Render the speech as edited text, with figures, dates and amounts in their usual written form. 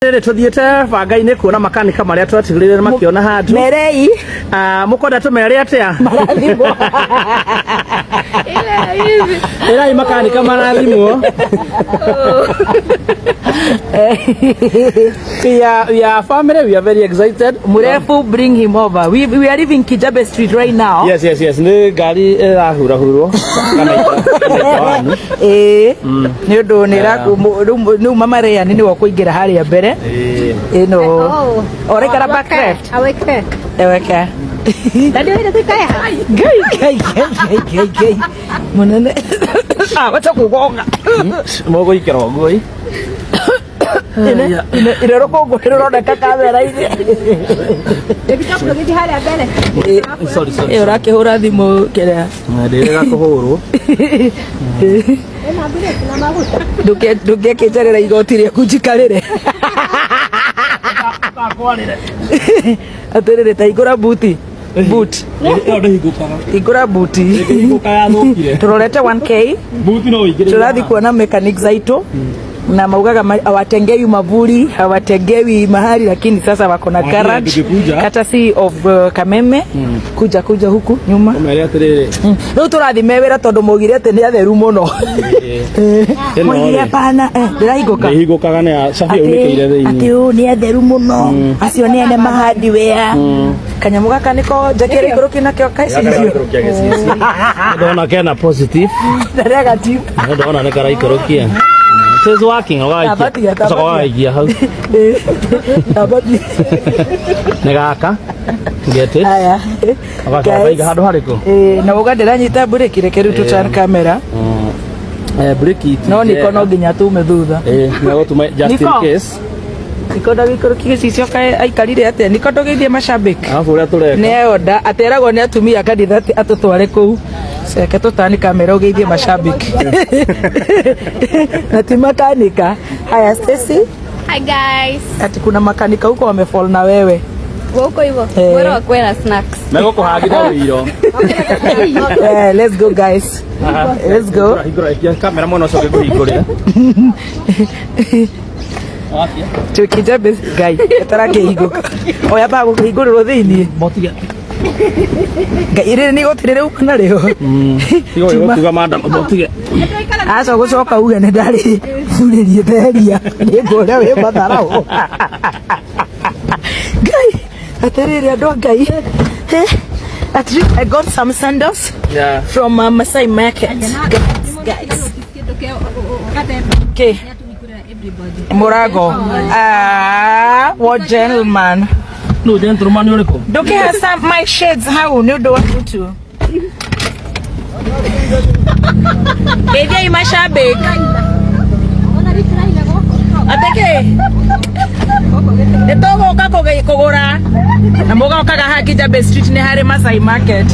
Rĩrĩ tũthiĩte banga-inĩ kuona makanika marĩa twatigĩrĩire makĩona handũ. Merei. Ah, mũkwenda tũmere atĩa? Marathimwo. Ĩrai makanika marathimwo. We are family, we are very excited. Murefu, bring him over. We are leaving Kijabe Street right now. Yes. Nĩ ngari ĩrahurahurwo kana ita wanyu. Ĩĩ, nĩ ũndũ nĩ rĩu mama Ryan nĩwe ũkũingĩra harĩa mbere. Ĩno ũraikara back left. Aweke. Eweke. Tadi wewe kaya. Ngai, Ngai, Ngai, Ngai, Ngai, Ngai mũnene. Ah, wacha kũgonga. Mũgũikara ũguo ĩ. Ine rũkũngũ nĩ rũroneka kamera-inĩ. Ndio harĩa mbere. Sorry, sorry. Ĩ, ũrakĩhũra thimũ kĩrĩa. Ndĩrega kũhũrwo. Ena mbere na maguta. Ndũngĩakĩnjarĩra igoti rĩaku njikarĩre. Atĩrĩrĩ, ta hingũra buti, boot. Ĩyo ndĩhingũkaga. Hingũra buti. Ĩngĩhingũka yathũkire. Tũrorete 1K. Buti no ũingĩre. Tũrathiĩ kuona mechanic zaitũ na maugaga hawatengewi mavuli, hawatengewi mahali, lakini sasa wako na Mwambie garage tukikuja. courtesy of Kameme. Kuja kuja huku nyuma. Ũmere atĩrĩrĩ. Rĩu tũrathiĩ me wĩra tondũ maugire atĩ nĩ atheru mũno. Ĩno Maugire rĩ. hapana, ndĩrahingũka. Ndĩhingũkaga nĩ ya cabi yaunĩkĩire thĩinĩ. Atĩ ũũ nĩ atheru mũno, acio nĩ ene mahardware. Kanyamũ gaka nĩko njakĩra ikũrũki nakĩo kacicio. Ndona kena positive. Na negative. Ndona nĩ karaikũrũkia. It is working, ũgaikia. Tabatia, Ũcoka tabatia. ũgaikia hau. Tabatia. Nĩ gaka. Get it? Aya. Ũgacoka ũkaiga handũ harĩkũ? Eh, na uga ndĩranyita mburĩki, reke rĩu tũturn camera. Breki ti No niko njega. no nginya tume thutha. Eh, nĩ gũtuma just in Niko. case. Niko ndagĩikũrũki gĩcicio kaĩ aikarire atĩa? Niko ndũgĩthiĩ macambĩki. Alafu ũrĩa tũreka. Nĩ oda ateragwo nĩ atumia kanitha atĩ atũtware kũu. Reke tũtani kamera ũgeithie macambĩki na ti makanika. Haya, Stacy. Hi guys. Ati kuna makanika huko wamefall na wewe. Huko hivyo. Eh. Bora wakuwe na snacks. Megũkũhagithia wĩiro. Eh, let's go guys, let's go. Hingũra ikia kamera mwena ũcio ngĩkũhingũrĩra. Wakia. Tukijabe ngai etarakĩhingũka oya ba gũkĩhingũrĩrwo thĩiniĩ. Motige. Ngai, rĩrĩ nĩ igoti rĩrĩ uma narĩo. Tiga gũkuga mandama motige. Aca gũcoka uge nĩ ndarĩ thurĩrie theria nĩ ngũrĩa wĩ matharaũ. Ngai, atĩrĩrĩ andũ a Ngai. Eh, at least I got some sandals from Masai Market. Guys, guys. Okay. Mũrango. Ah, what gentleman. No gentleman ũrĩkũ? Ndũkĩhe some my shades hau nĩ ũndũ wa mutu. Geithiai macambĩki. Atĩkĩ? Nĩ tũgũka kũgũra na mũgokaga haha Kijabe Street nĩ harĩ Masai Market.